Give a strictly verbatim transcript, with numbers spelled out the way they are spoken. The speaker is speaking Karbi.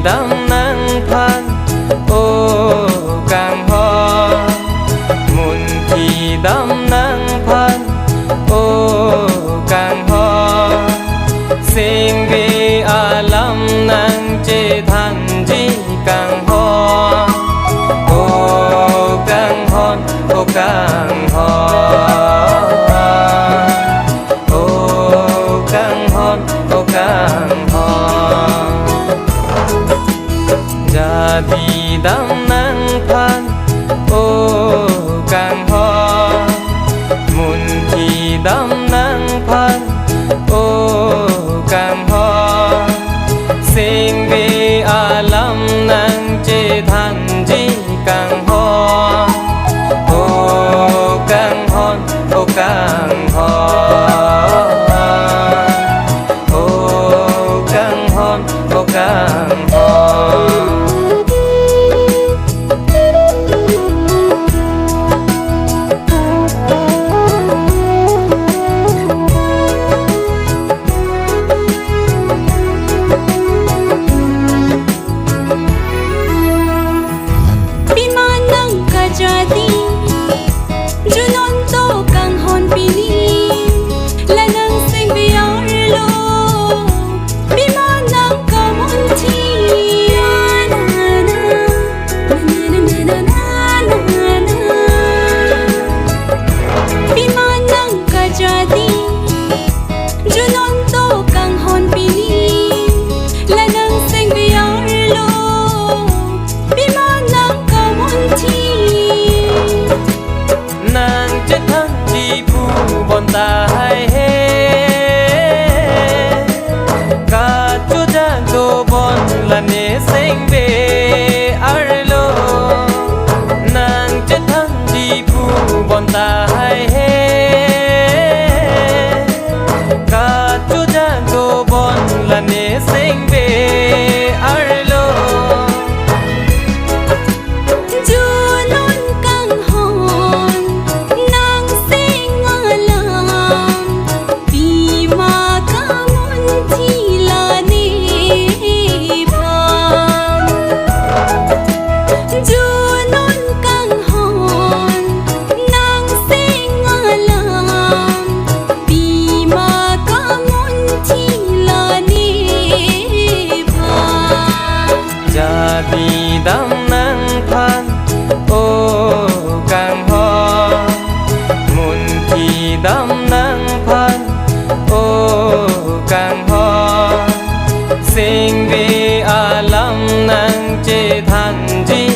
dam nangphan, O Kanghon. Munthi dam nangphan, O Kanghon. Singve alam nangchethanji Kanghon. O Kanghon, O Kanghon. O Kanghon, O Kanghon. Jadi dam nangphan, O Kanghon. Munthi dam nangphan, O Kanghon. Singve alam nangchethanji Kanghon. O Kanghon, O Kanghon. O Kanghon, O Kanghon. Pima nangkajadi, junon to Kanghon pini, la nang singve arlo, pima nangkamunthi. Pima nangkajadi, junon to Kanghon pini, la nang singve arlo, pima nangkamunthi. Nangchethanji pu bonta hai he, kachojak dobon la ne singve arlo. Nangchethanji pu bonta hai he, kachojak dobon la ne singve arlo. Junon Kanghon nang sing alam, pima kamunthi la nephan. Junon Kanghon nang sing alam, pima kamunthi la nephan. Jadi dam nangphan, O Kanghon. Munthi dam nangphan, O Kanghon. Singve alam nangchethanji